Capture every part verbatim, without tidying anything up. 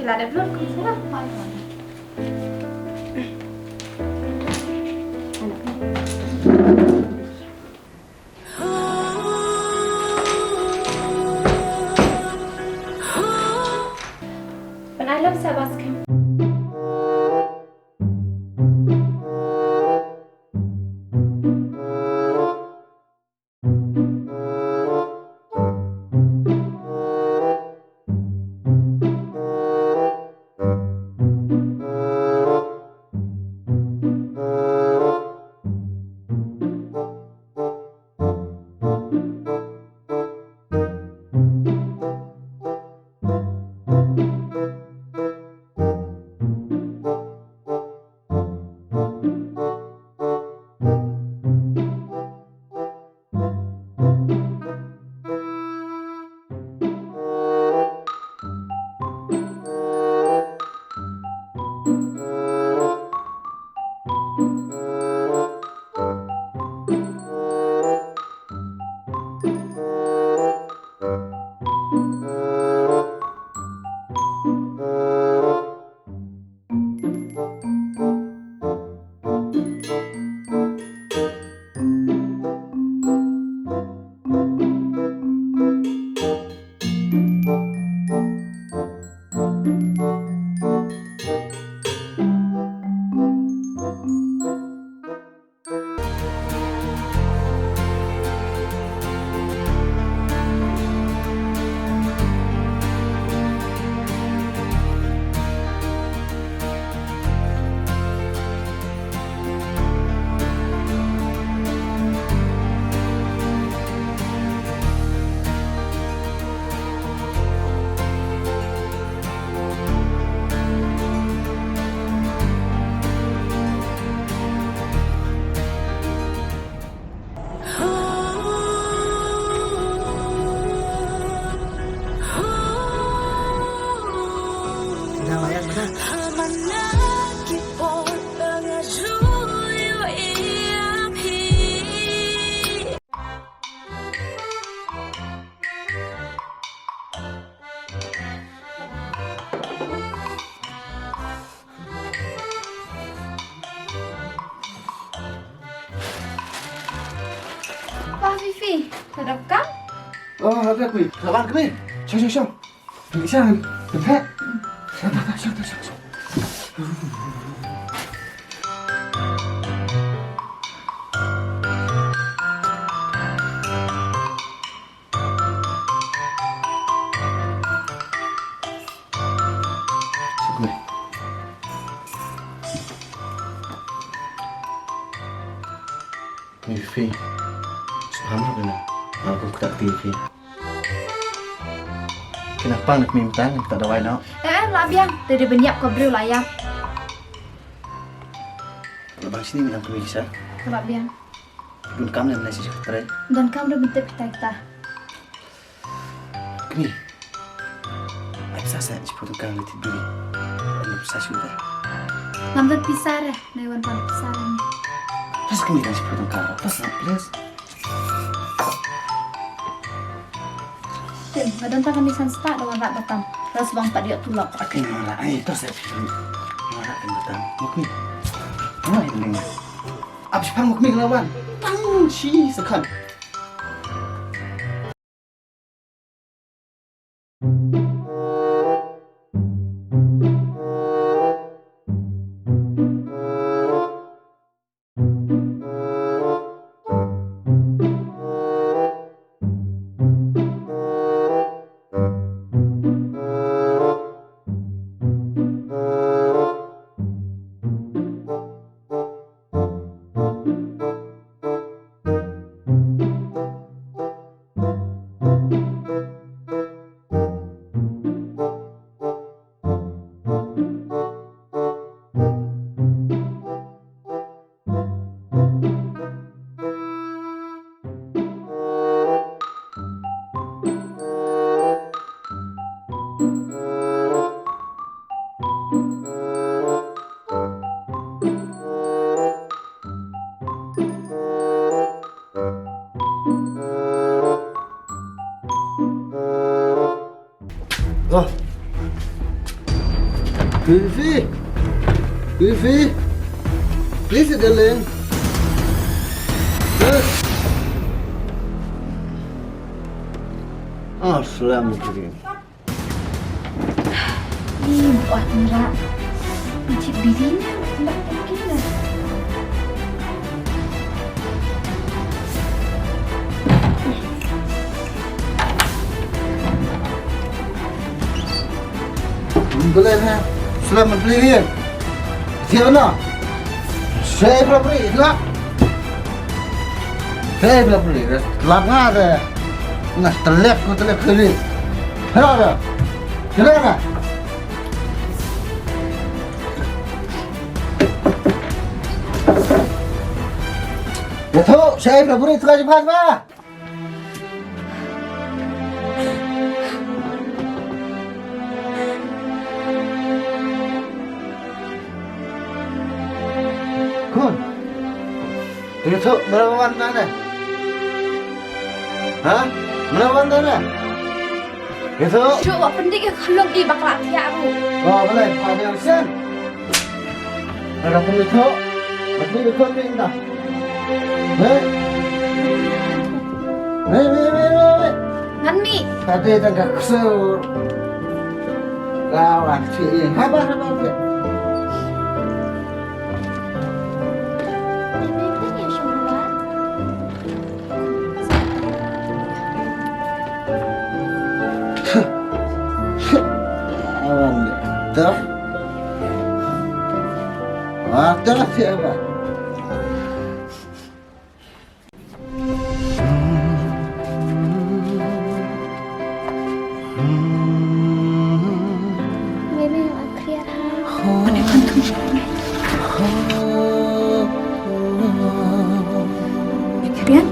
La dep lut kum sara. Pynai lem sa bas kan. Bah Fifi, ka dap kam? Oh, ada kui. Ka ban kui. Sha, sha, sha. Pergi sha. Tempat. Sha, sha, sha, sha, sha. Sukma. Ni Fifi. Sukma mana? Aku tak ti Fifi. Kena pang nak minta ni tak dawai nak. Eh, eh, lah biang. Tadi banyak kau beri layar. Nak bang sini minta kami kisah. Lah biang. Donkam lem na shi shakatre. Donkam ruh ban tip kita kita. Kmie. Ai pisa sa shiphew tyngka leit duri. Ai pisa shuh te. Ngam don pisa re, nai wan pan pisa re ni. Pas kmie don shiphew tyngka. Pas na please. Tim, nga don tang kane san spah da wan rak batam. Ras bang pat ïoh tulop. Akin wan rak ai tos ai. Wan rak kan batam. Mukni. Wan rak kan. Ap shipang mukni lawan. Tang shi second. Go. Fifi! Fifi! Fifi, darling! Yes! Ah, slam, darling. Ih, buat nira. Cik biri ni, buat mungkin lah. Boleh ha. Slam beli ni. Siapa na? Saya pula beri, lah. Saya pula beri. Telah ngah deh. Nah, telek ku telek kiri. Hera dah. Hera dah. Ya tu, saya pula beri tu aja pas bah. Khun. Te to, mano wan tane? Ha? Mano wan tane? Te to. Shu, wa pyndik ïa ka lok di bakla thiah ruh. Oh, balei, pha dei sen. Ada pun itu. Mati betul ni dah. Hei. Hei, hei, hei, hei. Ngan mih. Tadi tengah ksur. Lawan si. Habar, habar, habar. Awan deh. Dah. Wah, dah siapa? Rian?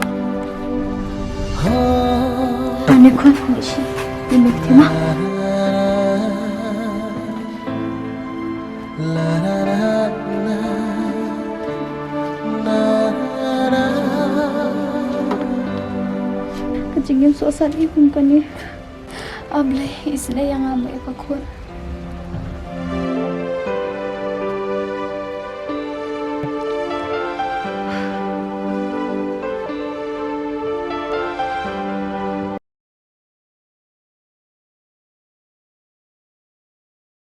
Ani khun shi. Ini tema. Ka jingim sohsat i kum kane. A Blei, isynei ïa nga mo ïa ka khun.